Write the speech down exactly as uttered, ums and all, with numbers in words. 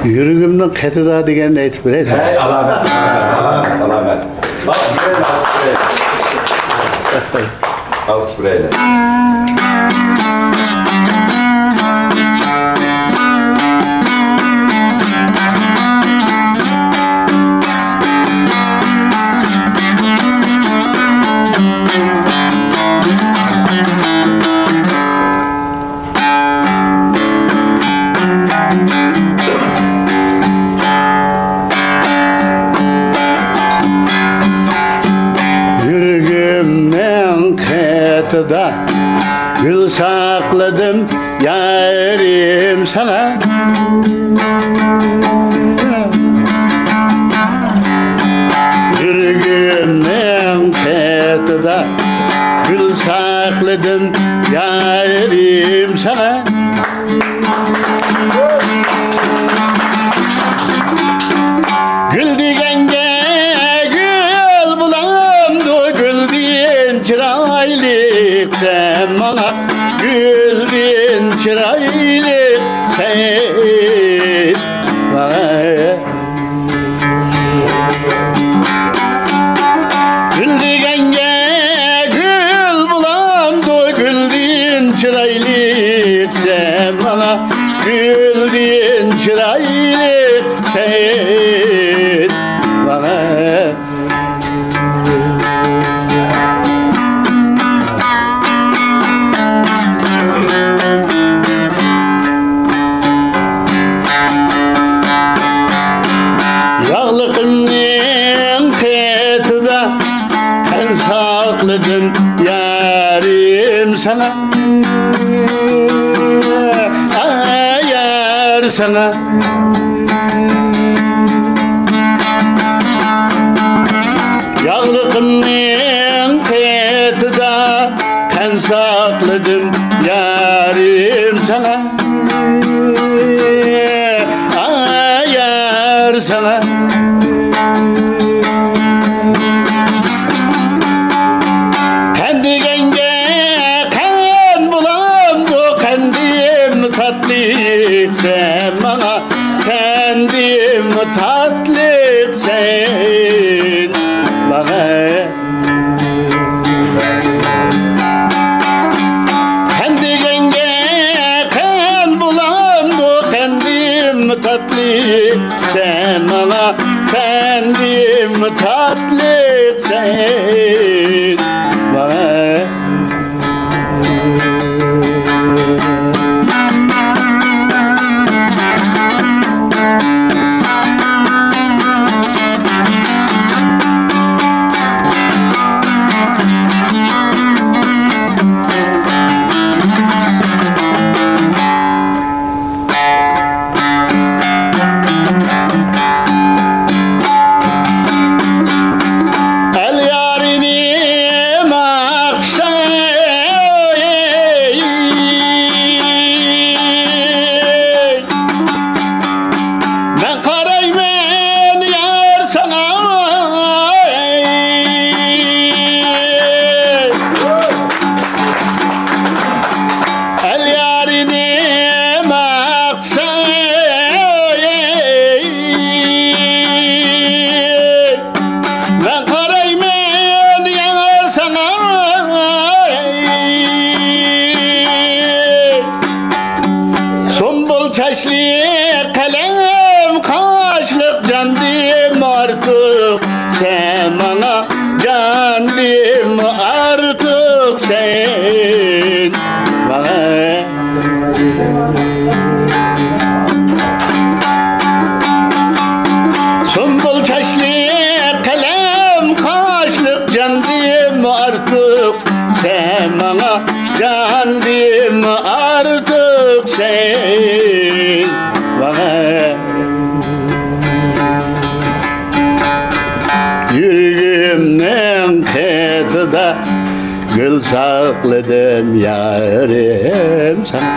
يۈرىكىمنىڭ قېتىدا دېگەننى ئېيتىپ بېرەي. ھەي، ئالامەت، ئالامەت، ئالامەت. ئالقىش بېرەيلى، ئالقىش بېرەيلى. ئالقىش بېرەيلى. يۈرىكىمنىڭ قېتىدا گۈل ساقلىدىم، يارىم، ساڭا. يۈرىكىمنىڭ قېتىدا گۈل ساقلىدىم، يارىم، ساڭا. گۈل دېگەنگە گۈل بولامدۇ؟ گۈلدىن چىرايلىق سەن ماڭا، گۈلدىن چىرايلىق سەن ماڭا. گۈل دېگەنگە گۈل بولامدۇ؟ گۈلدىن چىرايلىق سەن ماڭا، گۈلدىن چىرايلىق سەن ماڭا. ياغلىقىمنىڭ قېتىدا قان ساقلىدىم، يارىم، ساڭا، ئاي يار، ساڭا. ياغلىقىمنىڭ قېتىدا قان ساقلىدىم، يارىم، ساڭا، ئاي يار، ساڭا. قان دېگەنگە قان بولامدۇ؟ قاندىم تاتلىق سەن ماڭا، قاندىم تاتلىق سەن ماڭا. قان دېگەنگە قان بولامدۇ؟ قاندىم تاتلىق سەن ماڭا، قاندىم تاتلىق سەن ماڭا. ئەل يارىنى ماختىساڭ، مەن قارايمەن يار ساڭا. ئەل يارىنى ماختىساڭ، مەن قارايمەن يار ساڭا. سۇمبۇل چاچلىق قەلەم قاشلىق جاندىن ئارتۇق سەن ماڭا، جاندىن ئارتۇق سەن ماڭا. سۇمبۇل چاچلىق قەلەم قاشلىق جاندىن ئارتۇق سەن ماڭا، جاندىن ئارتۇق سەن ماڭا. يۈرىكىمنىڭ قېتىدا گۈل ساقلىدىم يارىم ساڭا.